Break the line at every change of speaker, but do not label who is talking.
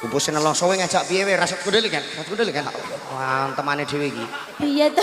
Pupuse nelongso kowe ngajak piye we rasat kundel kan? Rasat kundel kan? Wah, temane dhewe iki.
Piye to?